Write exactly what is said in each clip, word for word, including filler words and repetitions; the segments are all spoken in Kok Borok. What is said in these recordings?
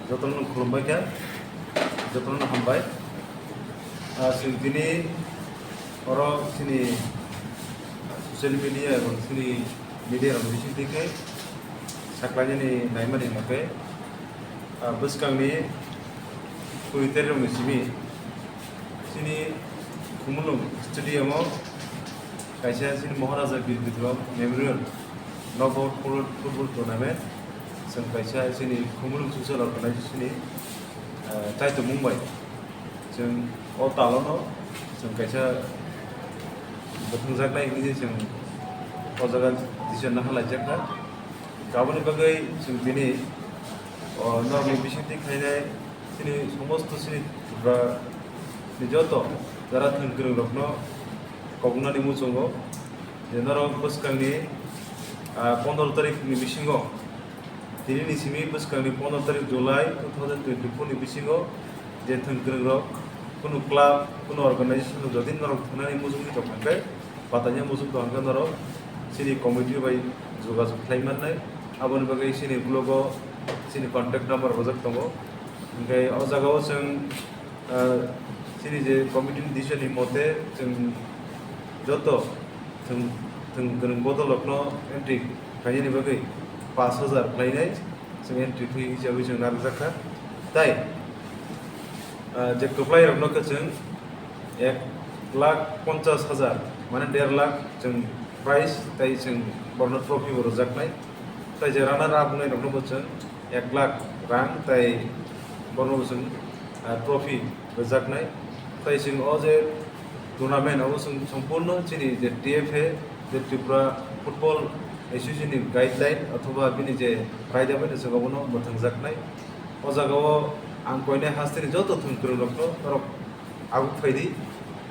Jotono khulumbai kha, jotono hambai. Ah, chwng tini oro chini social media ebong chini media rok bising twi khe saklainani naimani hwnkhe, ah, bwskangni twi tarirokni simi chini Khumulwng stadium o kaisa chini Maharaja Bir Bikram Memorial Knockout Football, Football Tournament. Chwng kaisa chini Khumulwng social organization ni, ah, chaitomung bai chwng o talono chwng kaisa bwthwngjaknai hinwi chwng o jaga decision no halaijakha. Aboni bagwi chwng tini, o, norokni bisingtwi khainai chini somosto chini Tripura ni joto jara thwng kwrwng rokno koboknani muchungo je norok bwskangni, ah, pondro tarikh ni bisingo, tini ni simi bwskangni pondro tarikh July two thousand twenty-four ni bisingo je thwng kwrwng rok kunu club, kunu organization rok jodi norok thwngnani muchungwi tongkha khe, patanya muchung tongkha khe norok chini committee bai jogajog khlai mannai. Aboni bagwi chini blogo chini contact number rwjak tongo. Hwnkhe o jagao chwng, ah, chini je committee ni decision ni mote chwng joto thwng, thwng kwrwng bodol rokno entry khlainani bagwi pash hajar khlainai chwng entry fee hisabwi chwng narwkjakha. Tai, ah, je kwplai rokno khe chwng ek lakh ponchas hajar, mane der lakh chwng prize tai chwng borno trophy bo rwjaknai. Tai je runner up wngnai rokno bo chwng ek lakh rang tai borno bo chwng, ah, trophy rwjaknai. Tai chwng o je tournament abo chwng sompurno chini je T F A, je Tripura Football Association ni guideline othoba bini je raida bai chwng abono mwthangjaknai. O jagao ang koinai hasteni joto thwng kwrwng rokno norok Abuk phaidi.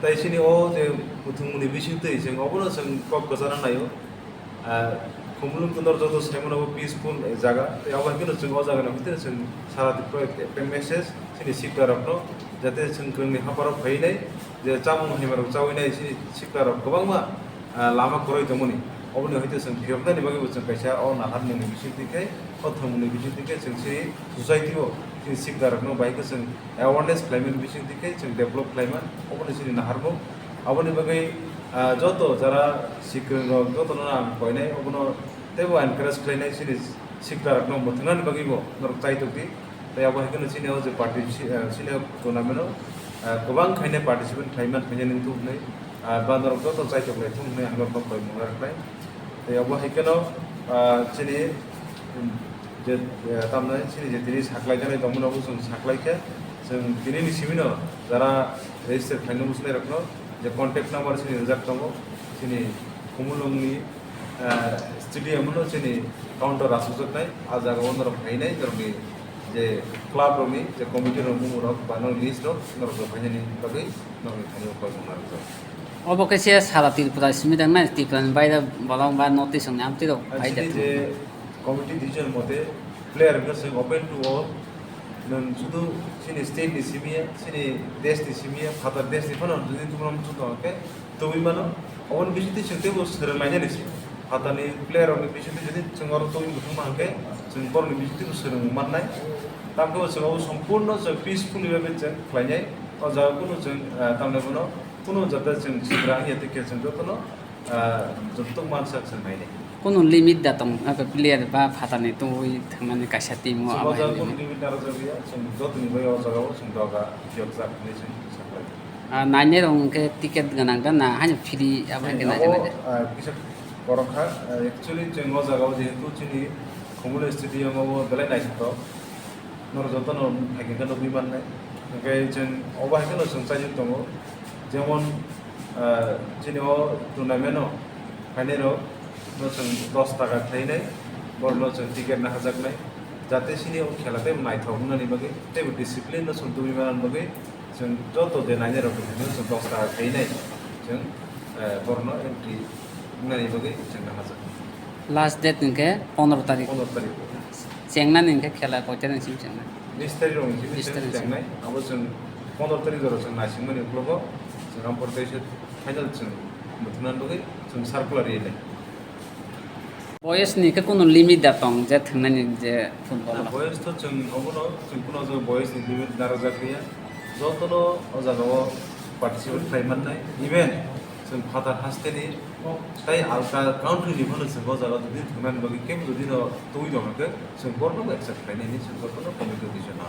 Tai chini o je muthungmani bisingtwi chwng obono chwng kok kwchana naio. Ah, Khumulwng Kundor joto saimano bo peaceful jaga. Tai abo hai kheno chwng o jagani hwnkhe chwng sara Tripura ekta message chini sikla rokno, jate chwng kwrwngni hapharo phainai je chamung hamya rok chawi nai chini sikla rok kwbangma, ah, lama kwrwi tongmani. Oboni hwnkhe chwng phiyoknani bagwi bo chwng kaisa o naharmungni bisingtwi khe, o thwngmungni bisingtwi khe chwng chini society o chini sikla rokno bai khe chwng awareness khlaimani bisingtwi khe chwng develop khlaiman, oboni chini naharmung. Aboni bagwi, ah, joto jara sikwrwng rok jotono ang koinai, obono teibo encourage khlainai chini sikla rokno mwthwngnani bagwi bo norok chai tongdi. Tai abo hai kheno chini o je party si-, ah, chini o tournament o, ah, kwbang khainai participant khlaiman khainai nung thung hwnwi, ah, ba norok joto chai tonglai thung hwnwi ang norokno koi mung rwkhlai. Tai abo hai kheno, ah, chini, um, je, eh, tamni chini je tini saklai jani tongmani abo chwng saklai khe, chwng tini ni simi no jara register khlaina muchunai rokno je contact number chini rijak tongo, chini Khumulwng ni, eh, stadium no chini counter asukjaknai, a jaga o norok phainai norokni je club rokni je committee rok bumung rok ba norok list rok norok rok phainani bagwi norokni thani o koi mung rok. Obo khe se sara Tripura simi tang nai, Tripura ni baire bolong ba North East ni amtwi rok. Ah, phai chini je committee decision mote player wngkha chwng open to all. Nwng sudu chini state ni simi ya, chini desh ni simi ya, phatar desh ni phano jodi tubunam muchung tong khe tubui mano. Oboni bisingtwi chwng teibo swrwng lainani se. Phatar ni player rok ni bisingtwi jodi chwng oro tubui muchung ma hwnkhe chwng borok ni bisingtwi bo swrwng mannai. Tamkhe bo chwng obo sompurno chwng peacefully bai chwng khlainai. O jaga kunu chwng, ah, tamni bono kunu jata chwng sikra wngya tei khe chwng jotono, ah, joto mansak chwng nainai. Kunu limit da tong, abo player ba phatarni tongwi thangmani kaisa team o abo hai limit. Kunu limit narwkjakya, chwng jotoni bai o jagao chwng doga phiyokjak hinwi chwng saklai. Ah, nainai rok hwnkhe ticket gwnang da na haino free abo hai khe naijak naijak? Ah, kisa korok kha, ah, actually chwng o jagao jehetu chini Khumulwng stadium o belai naithotok. Norok jotono phaikhe khe nugwi mannai. Hwnkhe chwng obo hai kheno chwng chaijak tongo. Jemon, ah, chini o tournament o phainai rok no chwng dos taka khlainai, borok no chwng ticket naharjaknai. Jate chini o khela tei naithok wngnani bagwi teibo discipline no chwng tubui manani bagwi chwng joto je nainai rok no chwng dos taka khlainai. Chwng, ah, borok no entry wngnani bagwi chwng naharjak. Last date hwnkhe pondro tarik. Pondro tarik. Chengnani hwnkhe khela koi tarik simi chengnai? Bis tarik rok ni simi. Bis tarik ni simi chengnai. Abo chwng pondro tarik jora chwng naisingmani uklogo chwng Rampur kaisa final chwng muthungna bagwi chwng circular rinai. Boyes ni khe kunu limit da tong je thwngnani je football no? Boyes to chwng obono chwng kuno je boyes ni limit narwkjak liya. Jotono o jaga o participate khlai mannai. Even chwng phatar haste ni tai alka country ni phano chwng o jaga o jodi thwngnani bagwi kebo jodi no twi rok hwnkhe chwng borno accept khlainai hinwi chwng borno committee o twi sona.